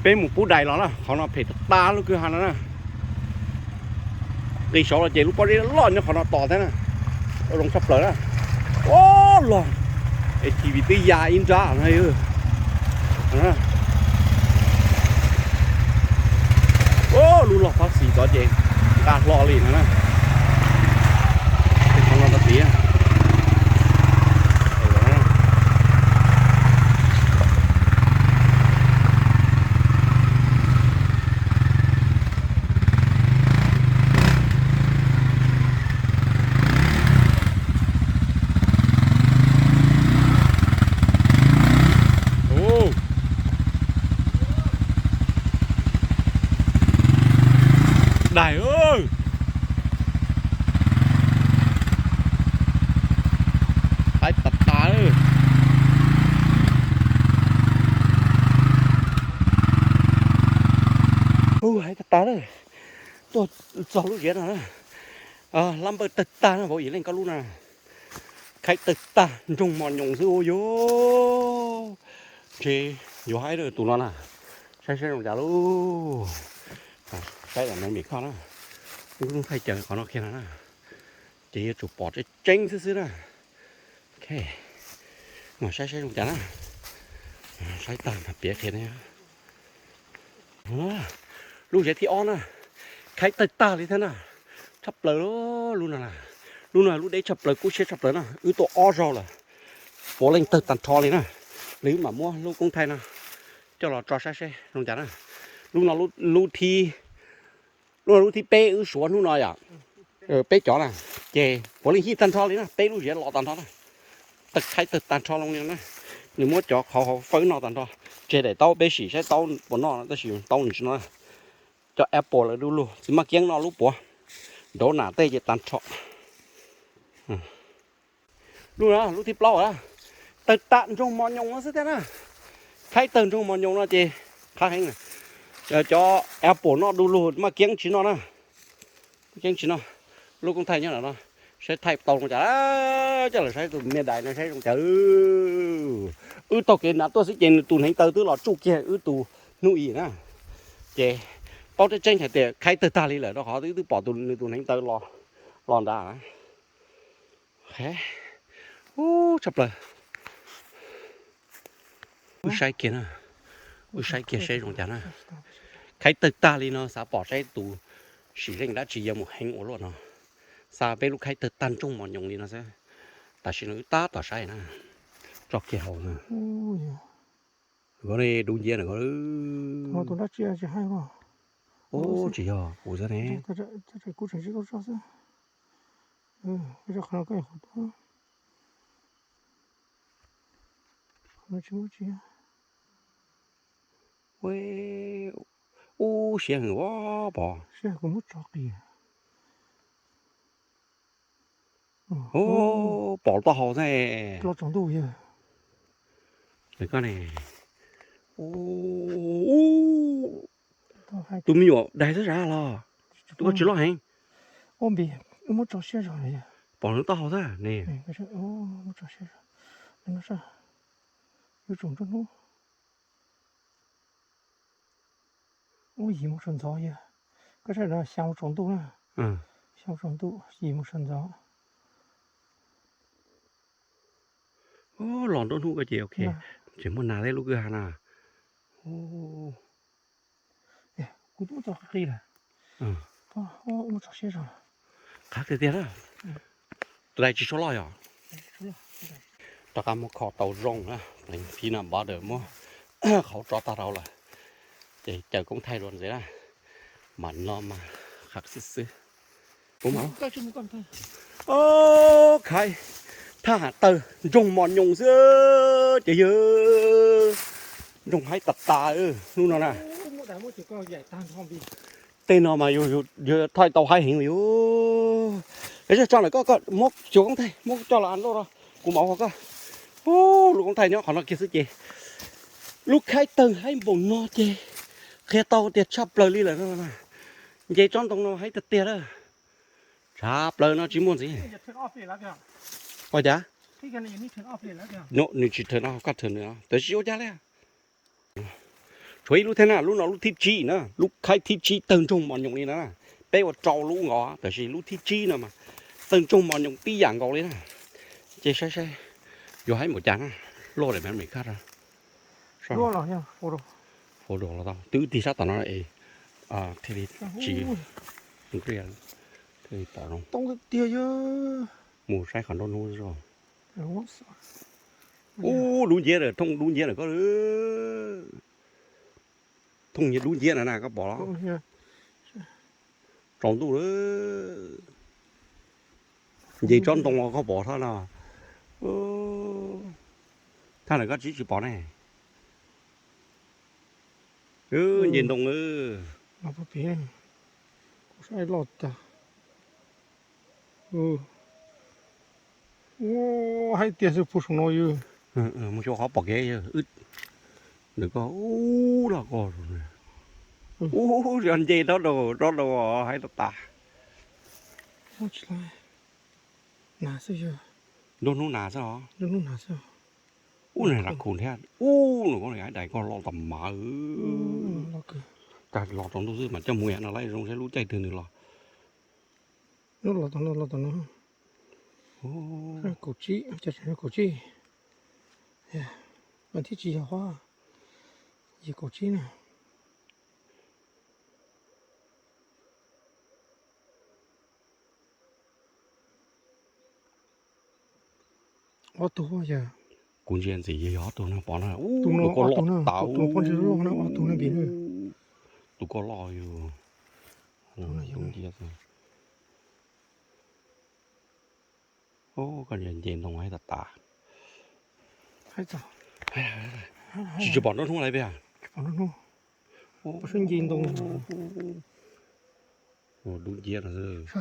Peb mus pub dais los na, qhov no phem tas tas lub kwj ha no na. Nqis saud los ces lub pob zeb loj nyob qhov no tos thiab na. Zoo tshaj plaws na. Ob los, A T V twb ya ib nrab no. Lub log phab xis tod ces nqa hlo li no na. Qhov no tau tiav. Daig, haib tas tas. Haib tas tas lawm. Tuaj txog lub ziav no na. Lab npawj tawg tag na, vauv Yim Leej koj lub na. Khaib tawg tag, ntsoog mos nyoos xwb ua yuav. Ntshe yuav haib tus no na. Saib saib zoo cas lauj. Saib lam no me khoj na. Wb thaij caw qhov no kiag no na. Ces yuav tsum pom tseeb tseeb xwb xwb na. Ok, mas saib saib zoo cas na. Saib tag mas piav qhia ne. Lub ziav thib ob na, khaib tawg tag li thiab na. Tshaj plaws lub no na. Lub no lub deb tshaj plaws, kub siab tshaj plaws na. Wb tuaj ob zaug lawm, puav leej tawg tag nrho li na. Li wb mam muab lub koob thaij no coj los tso saib seb zoo cas na. Lub no lub thib, lub no lub thib peb wb suav hnub no yom. Peb cov na, ces puav leej hij tag nrho li na, peb lub ziav los tag nrho na. Tawg khaib tawg tag nrho loo li na. Nws muab cov qhauv hauv fawb noj tag nrho. Tseg daim taub peb sim saib taub puas noj no, tab sis taub nws tsis noj. Cov apple lawm du lug, txiv maj kiab noj lub puav. Nraud nas tej ces tag nrho. Lub no lub thib plaub na, tawg tag ntsoog mos nyoos no xwb thiab na. Khaib tawg ntsoog mos nyoos no ces qhab heev na. Cov apple noj du lug, maj kiab tsis noj na. Maj kiab tsis noj. Lub koob thaij nyob no, saib thaij tau zoo cas, coj los saib tus me dais no saib zoo cas. Wb taug kev nrad tuaj xwb ces nws tus hneev taw twb los tsuj kiag wb tus hnub ib na. Ces paub tseeb tseeb hais tias khaib tawg tag li lawm rau qhov twb twb pom nws tus hneev taw los nrad. Ub, tshaj plaws. Wb saib kiag na, wb saib kiag saib zoo cas na. Khaib tawg tag li no xav pom saib tus sim zeej dab tsi yuav mus heev ua luaj no. Xa peb lub khaib tawg tag ntsoog mos nyoos li no xwb. Tam sim no wb tab tom saib na. Tso kiag hauv na. Ko dub nciab na ko. Ub, tsis yog kuv xwb ne. Kuv tseem ntsib koj tso xwb. Koj tso qhov no koj hauv tuaj. Qhov no tsis muaj tsi. Ub, siab heev os pog. Siab kuv muab tso qis. Ub, pom taub hau xwb. Los tsaus ntuj yog. Koj ne. Tus me nyuam daig xwb sav los. Tus koj tsis loj heev. Ua npis, wb muab tso siab zog na yog. Pom nws taub hau xwb ne. Muab tso siab zog. Nws no sab, yuav tsum nruab hnub. Ub, yim mus tsaus ntxov yog. Koj saib no xya mus tsaus ntuj na. Xya mus tsaus ntuj, yim mus tsaus ntxov. Los nruab hnub ko ces ok. Tseem muaj nas thiab lub kwj ha na. Kuv twb muab tso qis lawm. Muab tso siab zog. Qab tiag tiag na. Tus dais tsis tshua loj yom. Rov qab muab kho tau zoo na, peanut butter muab qhauv tso tag rau lawm. Ces caw koob thaij dua ntxiv na. Mas no mas qab xwb xwb. Khaib, thaj ham tawg ntsoog mos nyoos xwb ces yog ntsoog haib tas tas hnub no na. Tej no mas yus thaij tau haib heev li. Tso lawm koj, koj muab xyuas koob thaij muab coj los a loj rau kuv mam ua koj. Lub koob thaij nyob qhov no kiag xwb ces lub khaib tawg haib npaum no ces qhia tau tias tshaj plaws li lawm no. Nce tsob ntoo no haib tiag tiag lawm. Tshaj plaws no tsis muaj ntxiv. Ua cas? Nws tsis thawm no, koj thawm nws, tab sis ua cas li. Tshuav ib lub thiab na, lub no lub thib tsib na, lub khaib thib tsib tawg ntsoog mos nyoos li na. Peb ua rau lub nkaus tab sis lub thib tsib no mas tawg ntsoog mos nyoos tib yam nkaus li na. Ces saib saib yuav haib npaum cas na. Loj li me me kaj. Twb tig sab tom no es thiaj li tsis, thiaj li pom zoo. Mus saib qhov nruab hnub. Ub, dub nciab lawm, thooj dub nciab lawm koj. Thooj dub nciab na na koj pom los? Tsaus ntuj lawm. Nce tsob ntoo koj pom thiab no. Thaj ntawd koj tsis, tsis pom ne. Nce ntoo. Los pem, kuv saib loj tag. Ua, haib tiag xwb puag saum no yog. Mus xyuas qhov pom kev yog wb. Ntawm koj ub los koj. Ub, yog nce rov rau, rov rau haib tas tas. Nas xwb yog. Nruab hnub nas xwb os. Nruab hnub nas xwb. Ub, nws lam khu thiab. Ub, nws koj haib dais koj loj tas mas. Cas los tsaus ntuj xwb mas coj mus yam no lawm zoo saib lub caij twg nws los. Los tom no, los tom no. Kaum tsib, kaum tsib. Mas thiaj tsis yog hab, yog kaum tsib na. Ob tug yog. Kuv ntsia ntxiv yog ob tug no pom na. Tus no ob tug na, tus poj ntse loj na, ob tug na npis na. Tus koj loj yog. Koj nce ntoo haib tas tas. Tsis, tsis pom nruab hnub lawm peb. Dub nciab no xwb.